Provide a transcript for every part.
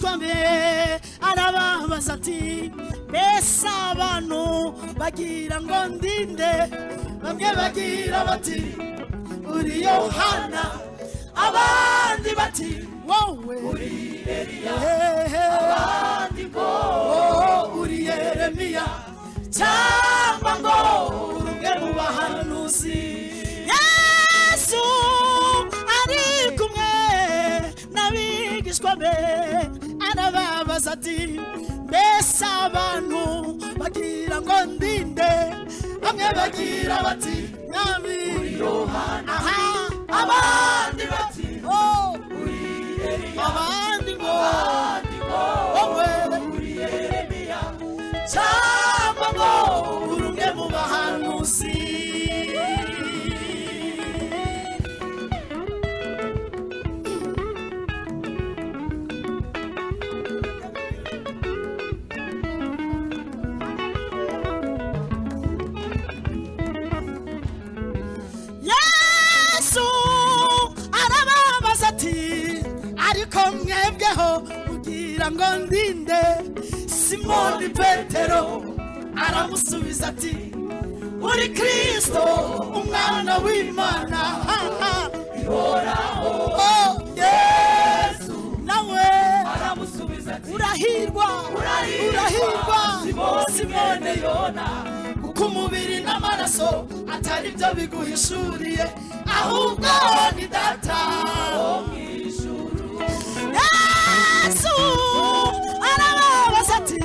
n'abigishwa be arababaza ati mbese abantu bagira ngo ndinde? Bamwe bagira bati uri Yohana, abandi bati wowe uri Eliya, abandi ngo uri Yeremiya, cyangwa ngo uri umwe mu bahanuzi. Yesu ari kumwe n'abigishwa be arababaza ati mbese abantu bagira ngo ndinde? Bamwe bagira bati mwami uri Yohana, abandi bati uri Eliya, abandi ngo wowe uri Yeremiya, cyangwa ngo uri umwe mu bahanuzi. Yesu arababaza ati ariko mwebweho mugira ngo ndinde? Simoni Petero aramusubiza ati uri Kristo umwana w'Imana ihoraho. Yesu nawe aramusubiza ati urahirwa, urahirwa Simoni Yona, kuko umubiri n'amaraso atari byo biguhishuriye, ahubwo ni Data wo mu ijuru. Yesu arababaza ati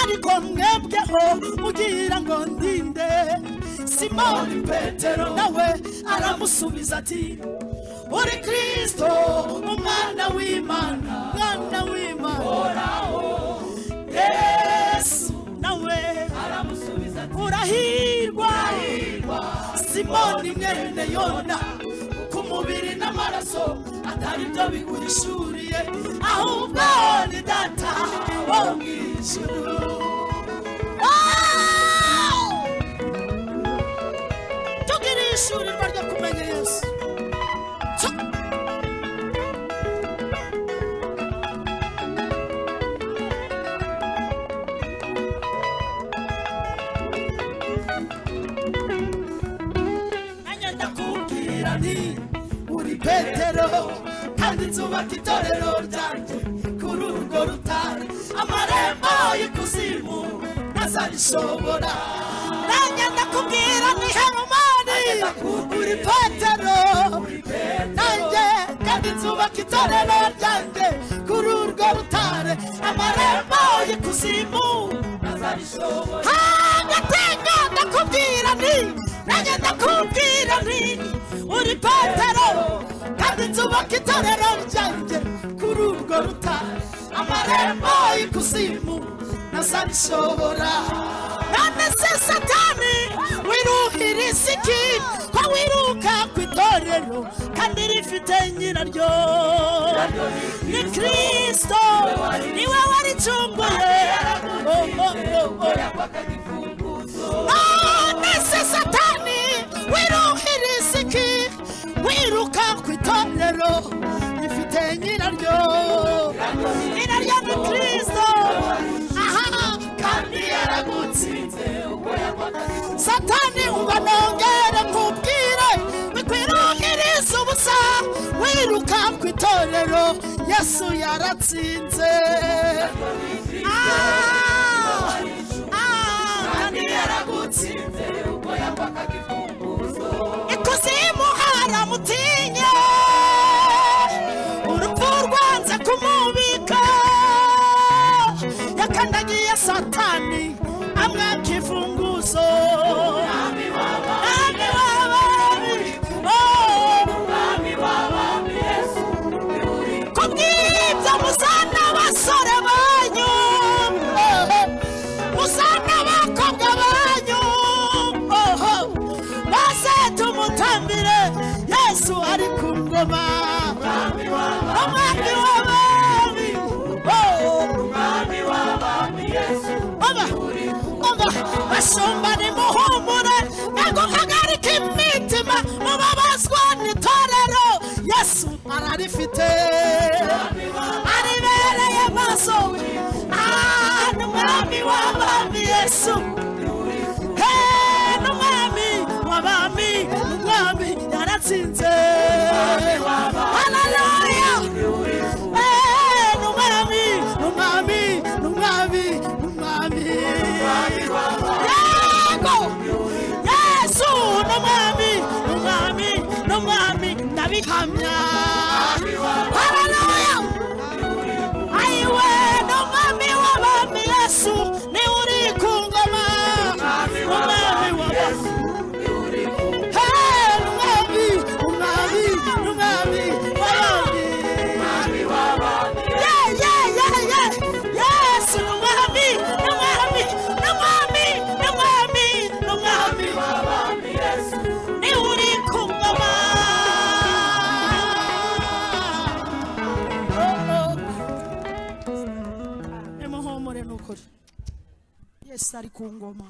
ariko mwebweho mugira ngo ndinde? Simoni Petero nawe aramusubiza ati uri Kristo umwana w'Imana, mwana w'Imana ihoraho. Yesu nawe aramusubiza ati urahirwa Simoni mwene Yona, kuko umubiri n'amaraso atari byo biguhishuriye, ahubwo ni Data wo mu ijuru. Tugira ishurirwa ryo kumenya Yesu. Nanjye ndakubwira nti uri Petero, kandi nzubaka itorero ryanjye kuri urwo rutare, amarembo y'ikuzimu ntazarishobora. Nanjye ndakubwira nti Herumani uri Petero, nanjye kandi nzubaka itorero ryanjye kuri urwo rutare, amarembo y'ikuzimu ntazarishobora. Hagatenga ndakubwira nti nanjye ndakubwira nti uri Petero, kandi nzubaka itorero ryanjye kuri urwo rutare, amarembo y'ikuzimu ntazarishobora. None se Satani wiruhiriza iki ko wiruka ku itorero kandi rifite nyiraryo? Ni Kristo, niwe waricunguye. None se Satani wiruhiriza iki wiruka ku itorero rifite nyiraryo? Nyiraryo ni Kristo. Aha, kandi yaragutsinze ubwo yakwakaga. Satani umva nongere nkubwire, wikwiruhiriza ubusa wiruka ku itorero, Yesu yaratsinze. Kandi yaragutsinze ubwo yakwakaga imfunguzo. Ikuzimu haramutinye, urupfu rwanze kumubika, yakandagiye Satani amwaka imfunguzo. Umwami Mwami w'abami, Umwami w'abami Yesu uri kubw'ibyo muzana abasore banyu, muzana abakobwa banyu, maze tumutambire. Yesu ari ku ngoma, Umwami w'abami, Umwami w'abami. Umwami w'abami Yesu uri ku Umva bashumba nimuhumure, mwaguhagarika imitima mubabazwa n'itorero, Yesu ararifite, aribereye Ni ukuri, Yesu ari ku ngoma.